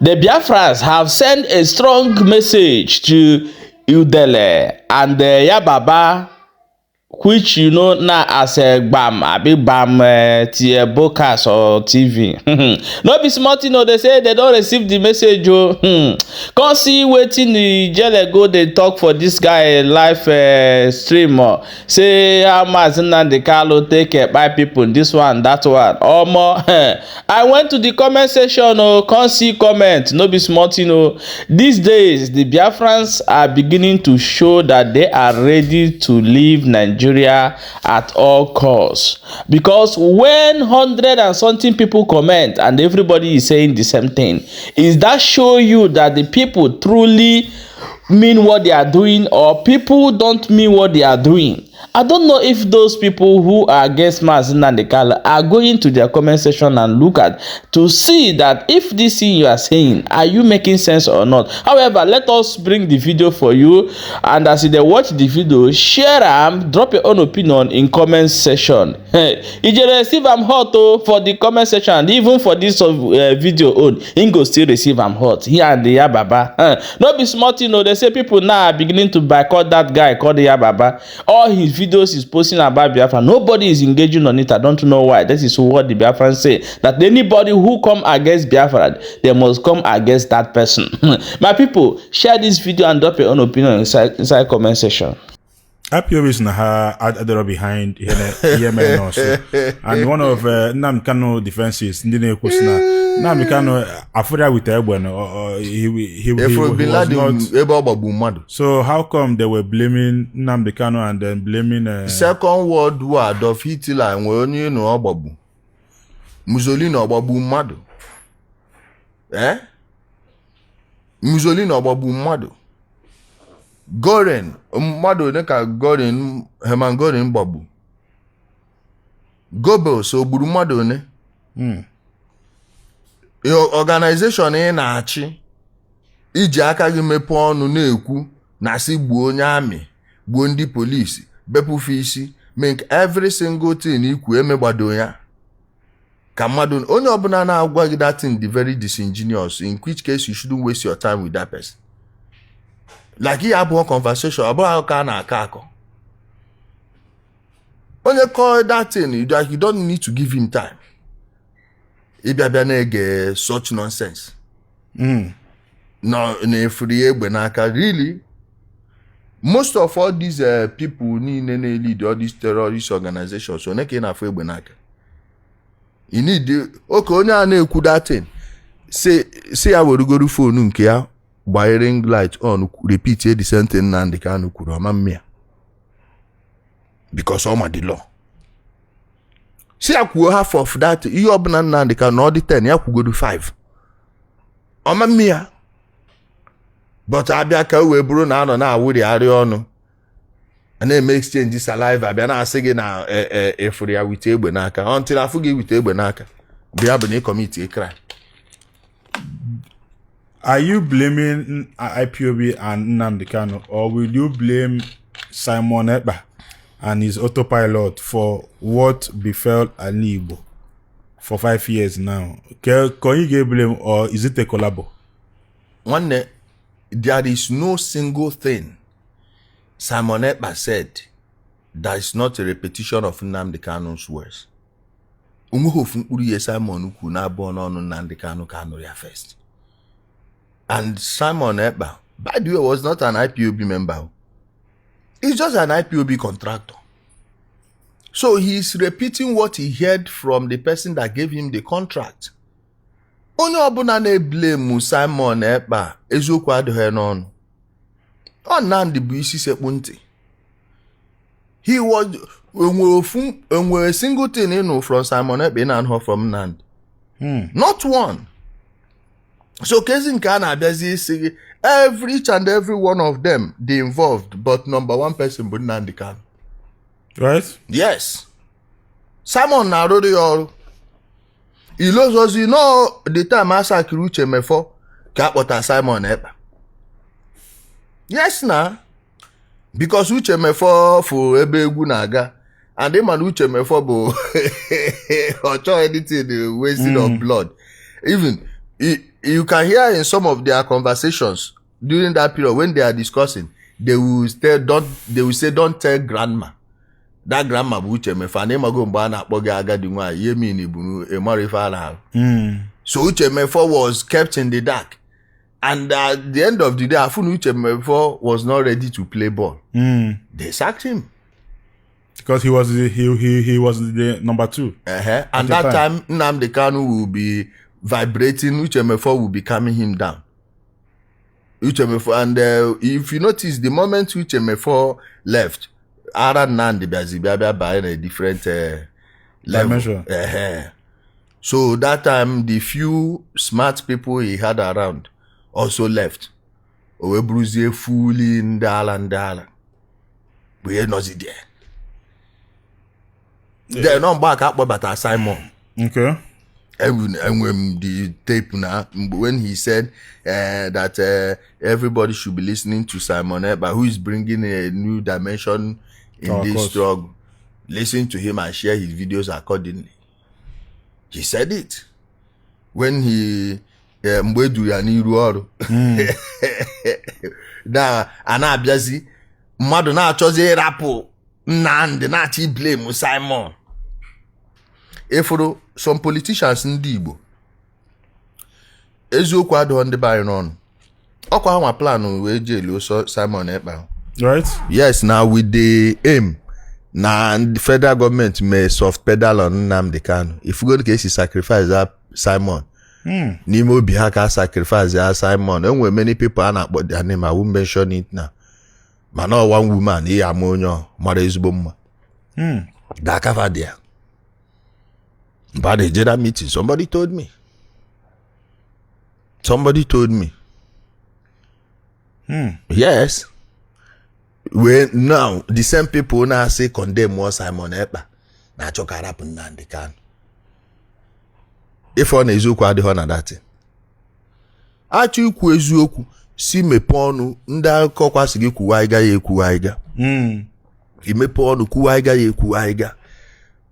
The Biafrans have sent a strong message to Udele and Yababa, which you know now as Gbam, abi Gbam Broadcast or TV. No be small thing o, they say they don receive the message o. Come see wetin the Ijele go dey talk for this guy live stream o. Say how Mazi Nnamdi Kanu take kpai people, this one, that one. Omo, I went to the comment section o, come see comment, no be small thing o. These days, the Biafrans are beginning to show that they are ready to leave Nigeria at all costs. Because when hundred and something people comment and everybody is saying the same thing, is that show you that the people truly mean what they are doing or people don't mean what they are doing? I don't know if those people who are against Mazi Nnamdi Kanu are going to their comment section and look at to see that if this thing you are saying, are you making sense or not? However, let us bring the video for you, and as you dey watch the video, share am, drop your own opinion in comment section. Ijele receive am hot o for the comment section, and even for this video own, him go still receive am hot. He and the Yababa. No be small thing o, they say people now are beginning to boycott that guy called Yababa. All his videos he's posting about Biafra, nobody is engaging on it. I don't know why. This is what the Biafrans say, that anybody who come against Biafra, they must come against that person. My people, share this video and drop your own opinion inside comment section. IPOB is na ha adịrọ behind ihe mere n'Orsu. And one of Nnamdi Kanu defenses, ndị na-ekwu sị na Nnamdi Kanu afụrụ ya with egbe no, he Efro Bin was Laden not. Ebe ọ gbagbu mmadụ. So how come they were blaming Nnamdi Kanu and then blaming Second World War, Adolf Hitler nwere onye ịnụ ọ gbagbu. Mussolini ọgbagbu mmadụ. Eh, Mussolini ọgbagbu mmadụ. Goring, mmadụ one ka Goring, Hermann Goring gbagbu? Goebbels o gburu mmadụ one? Organization ị na-achị, iji aka gị mepee ọnụ na-ekwu na sị gbuo onye amị, gbuo ndị polisi, bepụfe isi, make every single thing ikwu emegbado ya ka mmadụ. Onye ọbụla na-agwa gị that thing dị very disingenuous, in which case you shouldn't waste your time with that person. Like ihe abụọ conversation ọ bụrụ akụkọ a na-akọ akọ, onye kọọ that thing, like you don't need to give him time ịbịa bịa na-ege such nonsense. Nọ na-efuri ya egbe n'aka. Really, most of all these people niile na-lead all these terrorist organizations, one ka ị na-afụ egbe n'aka? You need oke onye a na-ekwu that thing, si ya werugoro phone nke ya, gbanye ring light on, repeat the same thing Nnamdi Kanu kwuru, ọma mmịa, because ọ ma the law. Si ya kwuo half of that ihe ọbụla Nnamdi Kanu na ọ dị 10, ya kwugodo 5, ọma mmịa. But abịa ka o wee bụrụ na anọ na-awụrịgharị ọnụ, a na-eme exchange saliva, bịa na-asị gị na efuru ya wite egbe n'aka, until afụ gị wite egbe n'aka, bịa bụ na ị commit a crime. Are you blaming IPOB and Nnamdi Kanu, or will you blame Simon Ekpa and his autopilot for what befell Ali Igbo for 5 years now? Can you get blame, or is it a collabo? Nwanne, there is no single thing Simon Ekpa said that is not a repetition of Nnamdi Kanu's words. Onweghị ofu mkpụrụ ihe Simon kwuru na-abụọ n'ọnụ Nnamdi Kanu ka anụrụ ya first. And Simon Ekpa, by the way, was not an IPOB member. He's just an IPOB contractor, so he's repeating what he heard from the person that gave him the contract. Onye ọbụla na-eblame Simon Ekpa, eziokwu adịghị n'ọnụ. Ọ Nnamdi bụ isi sekpu ntị. He was enwere ofu, enwere single thing ịnụ from Simon Ekpa ị na-anụ from Nnamdi? Not one. So kezi nke a na-abịazi isi gị, every each and every one of them dị involved, but number one person bụ Nnamdi Kanu. Right? Yes, Simon na-arụrụ ya ọrụ. Ilozozi no the time asakiri Uche Mefo ka a kpọta Simon Ekpa. Yes na, because Uche Mefo fụ ebe egwu na-aga, and ịma na Uche Mefo bụ ọ chọghị anything wasting of blood. Even You can hear in some of their conversations during that period when they are discussing, they will tell, don't, they will say, "Don't tell grandma." That grandma bụ Uche Mefor na ịmago mgbe a na-akpọ gị agadi nwaanyị ihe mean bụ ịmara ife a na-arụ. So Uche Mefor was kept in the dark, and at the end of the day, afụ na Uche Mefor was not ready to play ball, they sacked him. Because he was the, he was the number two. And the that time, Nnamdi Kanu will be vibrating, Uche Mefor will be calming him down. Uche Mefor, and if you notice, the moment Uche Mefor left, ara Nnamdi bịazi bịa bịa baa in a different level. Dimension. So that time, the few smart people he had around also left. O wee bụrụzie fully ndị ala ndị ala bụ ihe nọzi there. Then nọ mgbe a ka a kpọbata Simon. Enwe m the tape na mgbe when he said that everybody should be listening to Simon Ekpa, who is bringing a new dimension in Of this course. struggle. Listen to him and share his videos accordingly. He said it when he mgbe e duru ya n'iru ọrụ na a na-abịazi mmadụ na-achọzi ịrapụ Nnamdị na-achọ blame Simon. Ịfụrụ some politicians ndị Igbo, eziokwu adịghọ ndị be anyị n'ọnụ ọkwa ha nwa plan wee jeeluo Simon Ekpa. Right? Yes, na with the aim na ndị federal government mee soft pedal on Nnamdi Kanu. Ifugo ka esi sacrifice that Simon n'ime obi ha ka sacrifice ya Simon. Enwere many people a na-akpọ their name, I won't mention it now, mana ọ one woman ihe ama onye ọ mara ezigbo mma ga-akava there. Mgbe a na-eje that meeting, somebody told me, somebody told me, yes. Wee now the same people na-asị condemn Simon Ekpa na-achọ ka arapụ Nnamdi Kanu. Ife ọ na eziokwu adịghọ na that thing. Achọ ikwu eziokwu si mepee ọnụ ndị akụkọ kwasị gị kwuwa ịga ya ekwuwa ịga imepe ọnụ kwuwa ịga ya ekwuwa ịga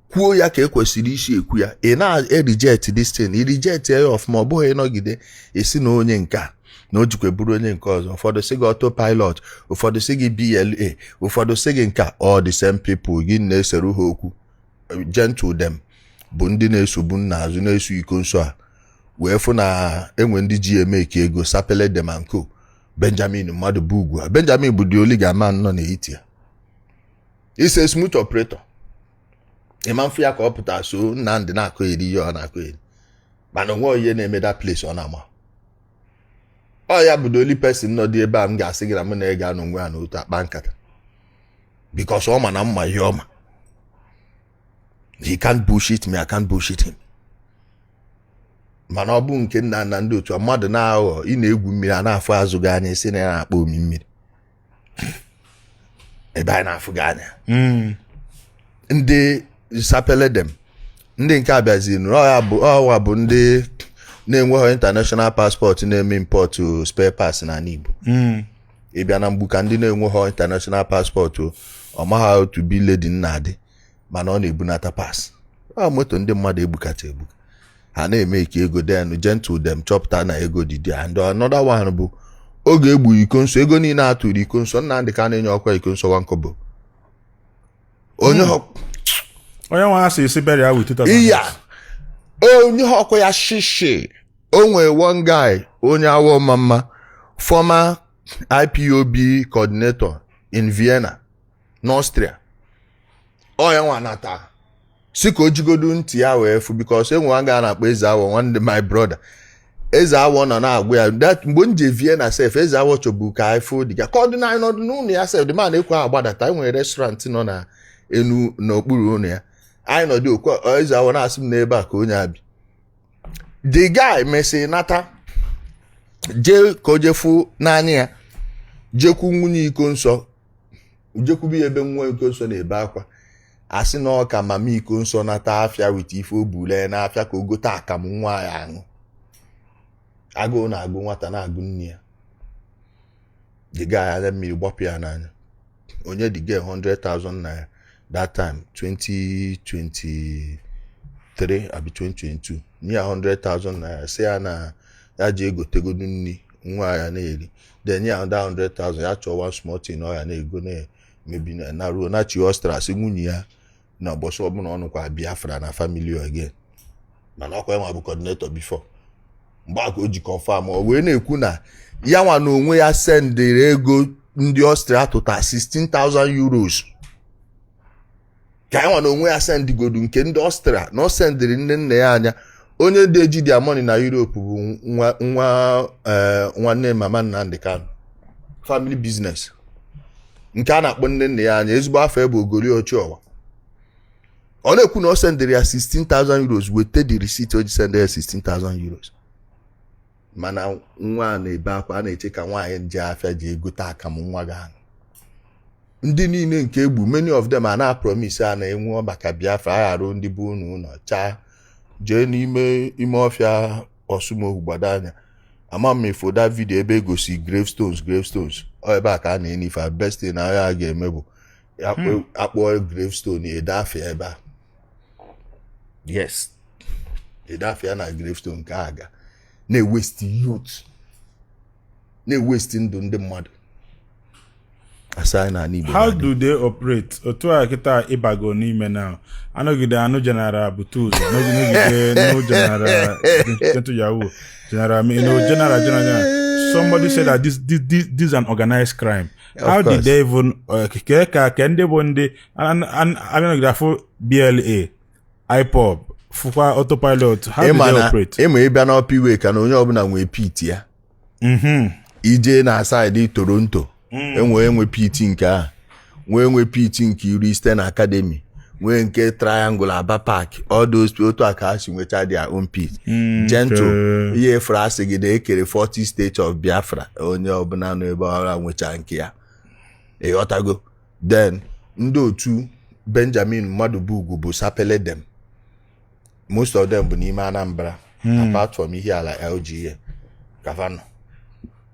kwuo ya ka ekwesịrị isi ekwu ya. Ị na-ereject this thing, i reject ya ọfụma. Ọ bụghị ịnọgide esi na onye nke a na o jikwa bụrụ onye nke ọzọ. Ụfọdụ sị gị autopilot, ụfọdụ sị gị BLA, ụfọdụ sị gị nke a. All the same people gị na-esere ha okwu, gentle them, bụ ndị na-esogbu nna azụ na-eso iko nso a wee fụ na enwe ndị ji eme ka ego sapele dem and co. Benjamin mmadụ bụ ugwu a. Benjamin bụ the only man nọ n'etiti ya. Is a smooth operator. Ịma mfụ ya ka ọ pụta so Nnamdị na-akụ eri ihe ọ na-akụ eri, mana onwe ihe na-eme that place ọ na-ama. Ọ ya bụ the only person nọ dị ebe a m ga-asị gị na mụ na ị ga-anọ onwe ya n'otu akpa nkata, because ọ ma na mma ihe ọ ma. He can't bullshit me, I can't bullshit him. Mana ọ bụ nke nna nna ndị otu a, mmadụ na-aghọ ị na-egwu mmiri a na-afụ azụ gị anya isi na ya na-akpọ omi mmiri ebe anyị na-afụ gị anya. Ndị sapeledem ndị nke abịaziri ọya bụ ọwa bụ ndị na-enweghị international passport na-eme import spare parts n'ala Igbo. Ịbịa na mgbu ka ndị na-enweghị international passport, ọ maghị otu bile dị nna adị, mana ọ na-ebunata parts ọ moto ndị mmadụ egbukacha egbuka ha na-eme ka ego. Den gentle dem chọpụta na ego dị dị. And another one bụ oge egbu iko nso ego niile a tụrụ iko nso Nnamdị ka na-enye ọkwa iko nso nwankọbọ onye Onye nwe ha si esi burial with 2000. Iya onye ọkwa ya shishi. O nwere one guy onye awọ mama, former IPOB coordinator in Vienna n'Austria. Ọ ya nwa nata si ka o jigodu ntị ya wee fụ, because enwe nwa ga na-akpọ Eze Awọ, nwanne my brother Eze Awọ nọ na-agwa ya that mgbe m je Vienna sef, Eze Awọ chọburu ka anyị fụ dịga ka ọ dị na anyị nọdụ n'ụlọ ya sef. The man ekwe agbadata. Enwere restaurant nọ na enu n'okpuru ụlọ ya anyị nọdụ okwu. Eze Awọ na-asị m n'ebe a ka onye abi. The guy mesịrị nata jee ka o jefu n'anya ya, jekwu nwunye iko nsọ, jekwubu ya ebe nwa iko nsọ na-ebe akwa, asị na ọ ka mama iko nsọ nata afịa wit ife o bule n'afịa ka o gote akamụ nwa ya aṅụ. Agụụ na-agụ nwata na-agụ nne ya. The guy anya mmiri gbapụ ya n'anya. Onye the girl 100,000 naira that time, 2023 abi 2022, nye ya 100,000 naira, sị ya na Ya ji egotegodu nri nwa ya na-eri, then ya another 100,000 ya chọọ one small thing ọ ya na-ego na-emebi na ruo na chi Ọstra sị nwunye ya na ụbọchị ọbụla ọ nụkwa Biafra na family again. Mana ọkwa ya nwa bụ coordinator before mgbe a ka o ji confirm. O wee na-ekwu na ya nwa na onwe ya sendịrị ego ndị Ọstrịa tụta €16,000, ka ya nwa na onwe ya sendigodu nke ndị Ọstrịa na ọ sendịrị nne nna ya anya. Onye dị eji their money na Europe bụ nwa nwa nwanne mama Nnamdi Kanu, family business nke a na-akpọ nne nna ya anya, ezigbo afọ ebe Ogori Ochiọwa. Ọ na-ekwu na ọ sendịrị ya €16,000, weta the receipt o ji send ya €16,000. Mana nwa a na-ebe akwa, a na-eche ka nwaanyị ji afịa ji egote akamụ nwa ga-aṅụ. Ndị niile nke egbu, many of them a na-promise a na-enwe maka Biafra agharụ ndị bụ unu ụlọ chaa jee n'ime ime ọfịa Ọsụmohu gbado anya. Ama m ifo that video ebe egosi gravestones, gravestones ọ ebe a ka a na-eni ife. Best thing na ya ga-eme bụ akpọ gravestone, ede afịa ebe a. Yes, ede afịa na gravestone nke a ga na-ewaste youth, na-ewaste ndụ ndị mmadụ asa na ala Igbo. How na-adị. do they operate? Otu a kịta ịbago n'ime now, anọgide anụ General Butuzo, nọgide nụ General Gentle Yahoo, General, you know, General, General, General. Somebody said that this is an organized crime. Of How course. did they even ke ka ndị bụ ndị anọgide afụ BLA, IPOB, fụkwa autopilot? How do Ịma they na operate? ịma ịbịa n'Upper ka na onye ọbụla nwee pit ya. Ije na side Toronto, enwe pit nke ahụ, nwee nwe pit nke iru Eastern Academy, nwee nke Triangle Aba Park, all those. Otu a ka ha si nwecha their own pit. Gentle ihe efere asị gị na ekere 40 states of Biafra, onye ọbụla nọ ebe ọra nwecha nke ya, ịghọtago? Then ndị otu Benjamin Mmadụbugwu bụ Sapele dem. Most of them bụ n'ime Anambra, apart from Ihiala LGA Kavano,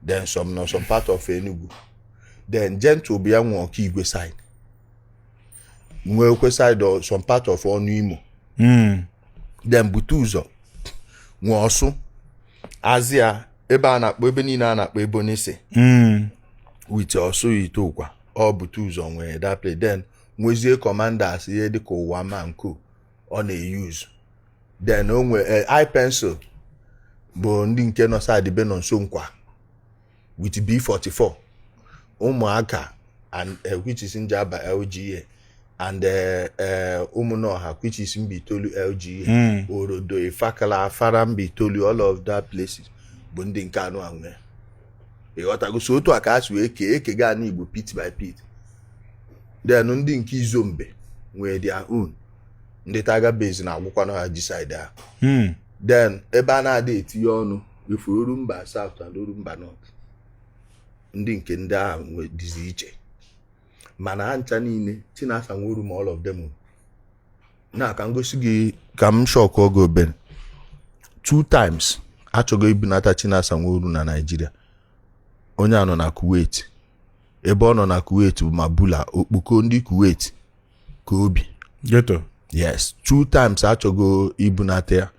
then some nọ some part of Enugu. Then Gentle bụ ya nwe Ọkaigwe side, nwekwe side of some part of ọnụ Imo. Then bute ụzọ nwe Ọsụ Azịa, ebe a na-akpọ ebe niile a na-akpọ Ebonyi with Ọsụ Itokwa, ọ bute ụzọ nwere that place. Then nwezie commanders, ihe dịka ụwa ma nko ọ na-eyuzu. Then o nwe i pencil bụ ndị nke nọ side be nọ nso nkwa with B44 ụmụaka and which is Njaba LGA and Ụmụnọha, which is Mbaitoli LGA, Orodo, Ifakala, Afara, Mbaitoli, all of that places bụ ndị nke anụ anwe, ịghọtago? So otu a ka a si wee kee ekega ana Igbo pit by pit. Then ndị nke Izombe nwee their own, ndị Tiger Base na-agwụkwana ha ji side ahụ. Then ebe a na-ada etinye ọnụ ifuru Orumba South and Orumba North, ndị nke ndị ahụ nwe dịzi iche. Mana ha ncha niile Chinasa Nworu ma all of them na ka m gosi gị ka m shock oge obere. Two times achọgo ibunata Chinasa Nworu na Naịjirịa. Onye a nọ na Kuwait, ebe ọ nọ na Kuwait bụ Mabula okpoko ndị Kuwait ka obi. Ghetto. Yes, two times achọgo ibunata ya.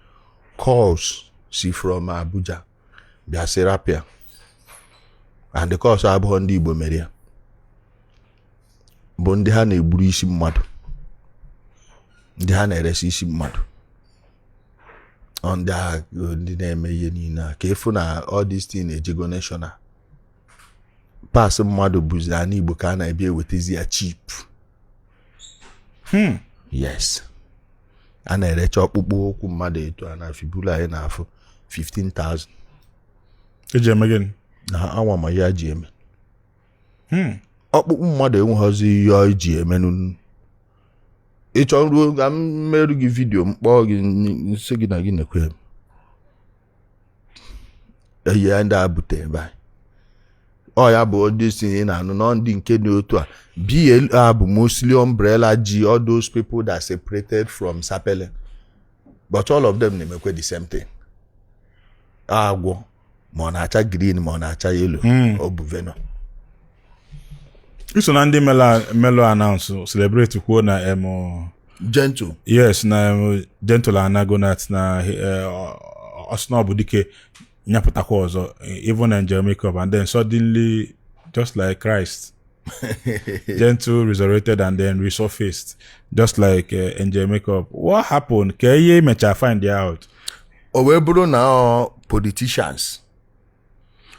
Calls si from Abuja bịa sị rapịa, and the calls abụghọ ndị Igbo mere ya, bụ ndị ha na-egburu isi mmadụ, ndị ha na-eresi isi mmadụ. Ọ ndị agha, ndị na-eme ihe niile a ka efu na all this thing ejego national pass mmadụ bụzi ala Igbo ka a na-ebịa ewetezi ya cheap. Yes, a na-erecha ọkpụkpụ ụkwụ mmadụ etu a na fibula anyị na-afụ 15,000. Eji eme gịnị? Na anwa ma ya ji eme ọkpụkpụ mmadụ enweghịzi ihe ọ ji emenụ. Ịchọ ruo ka m merụ gị video, m kpọọ gị nsị gị na gị nekwe m ihe ndị a bute ebe a. Ọ ya bụ ndị si ị na-anụ nọ ndị nke dị otu a. BLA bụ mostly umbrella ji all those people that separated from Sapele, but all of them na-emekwe the same thing. Agwọ ma ọ na-acha green ma ọ na-acha yellow, ọ bụ venom. Iso na ndị melo announce celebrate kwuo na Gentle. Yes, na Gentle anago na ọsị na ọ bụ dike. Nyapụtakwa ọzọ, even Angel Makeup, and then suddenly, just like Christ, Gentle resurrected and then resurfaced, just like Angel Makeup. What happened? Ka ihe mecha find out? O wee bụrụ na ọ politicians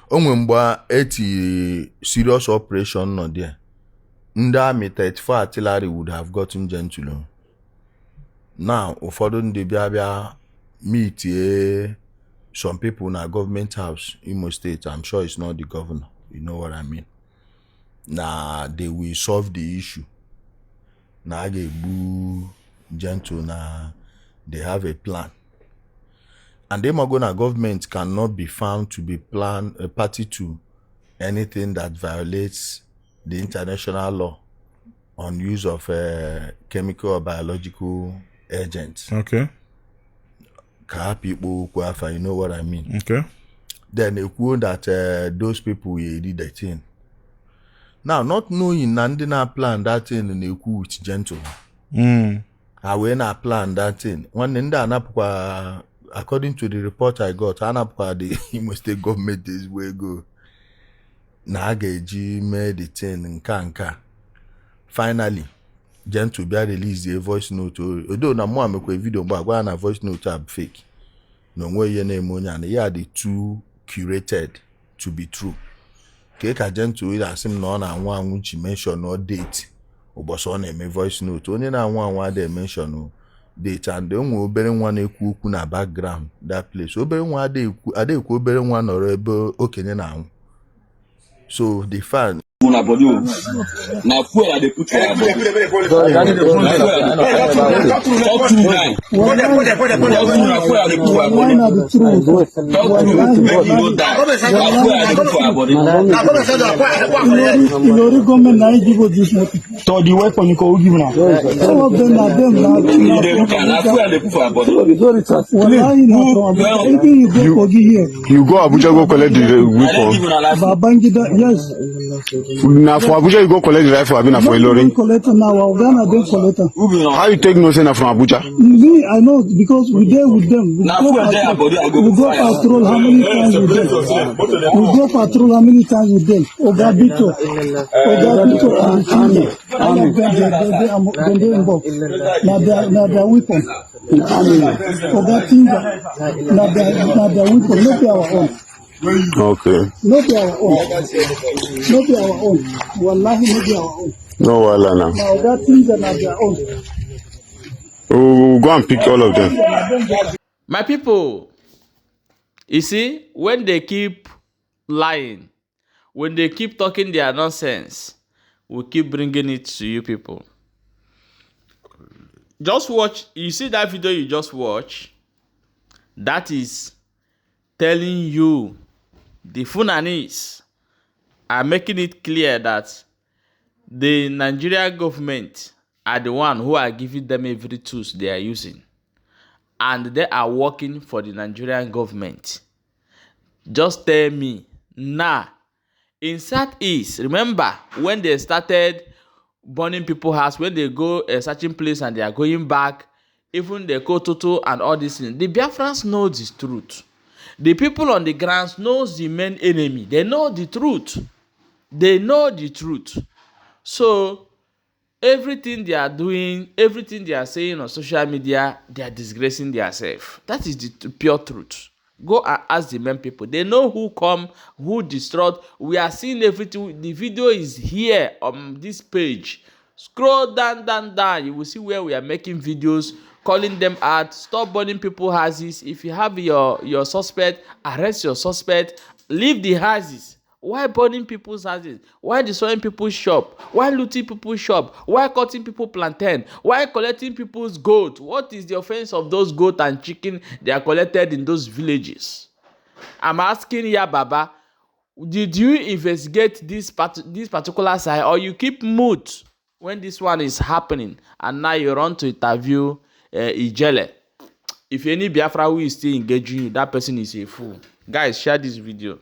o nwere mgbe eti serious operation nọ there, ndị army 34 artillery would have gotten Gentle o. Now ụfọdụ ndị bịa bịa meetie some people na Government House, Imo State. I'm sure it's not the governor, you know what I mean, na they will solve the issue, na a ga-egbu Gentle, na they have a plan. And ịmago na government cannot be found to be plan a party to anything that violates the international law on use of chemical or biological agents. Ka hapụ ikpo okwu afa, you know what I mean. Then ekwuo that those people will eri the thing. Now, not knowing na ndị na plan that thing na-ekwu with Gentle, ha wee na plan that thing. Nwanne, ndị anapụkwa, according to the report I got, ha anapụkwa the Imo State government ezigbo ego na a ga-eji mee the thing nke a nke a. Finally, Gentle bịa release a voice note. Odo na mụ mekwa video mgbe agwa ya na voice note a bụ fake, na onwe ihe na-eme onye a, na ya dị too curated to be true. Ka ka Gentle ị asị m na ọ na-anwụ anwụ ji mention ọ date ụbọchị ọ na-eme voice note. Onye na-anwụ anwụ adịghị mention date. And o nwere obere nwa na-ekwu okwu na background that place. Obere nwa adịghị ekwu, obere nwa nọrọ ebe okenye na-anwụ. So the fan Una body o. Na fuel I dey put for our body. Na fuel I dey put. Talk true now. Talk true, na fuel I dey put for our body. Na the truth. Talk true, make you no die. Na fuel I dey put for our body. Ilori government na im give us this motor. So the weapon you go give now. Some of them na them na You dey look am, na fuel I dey put for our body. Wallahi na from Abuja. Even you go Kogi here, You go Abuja go collect the I dey weapon. give una life. Babangida, yes. Na for Abuja you go collect the rifle, abi na for Not even Ilorin? collect am now. Our Ghana don collect am. Who be una? How you take know say na from Abuja? Me, I know because we there with them. We Na go fuel dey our patrol. body, I go We put go fire. patrol how many times with them? We go patrol how many times with them? Oga Bito, Oga Bito and Army, all of them, they involved. Na their weapon. Oga Tinga, na their weapon, no be our own. No be our own. No be our own. Wallahi, no be our own. No wahala now. Na Oga Tinga, na their own. We will go and pick all of them. My people, you see, when they keep lying, when they keep talking their nonsense, we keep bringing it to you people. Just watch, you see that video you just watch? That is telling you the Fulanis are making it clear that the Nigeria government are the one who are giving them every tools they are using, and they are working for the Nigerian government. Just tell me now, in Southeast, remember when they started burning people house, when they go a certain place and they are going back, even the Kototo and all these things, the Biafrans know the truth. The people on the ground knows the main enemy. They know the truth. They know the truth. So everything they are doing, everything they are saying on social media, they are disgracing themselves. That is the pure truth. Go and ask the main people. They know who come, who destroyed. We are seeing everything. The video is here on this page. Scroll down, down, down. You will see where we are making videos, calling them out. Stop burning people houses. If you have your suspect, arrest your suspect. Leave the houses. Why burning people's houses? Why destroying people's shop? Why looting people's shop? Why cutting people plantain? Why collecting people's goat? What is the offense of those goat and chicken they are collected in those villages? I'm asking ya, Baba, did you investigate this particular side, or you keep mute when this one is happening and now you run to interview Ijele? If any Biafra who is still engaging you, that person is a fool. Guys, share this video.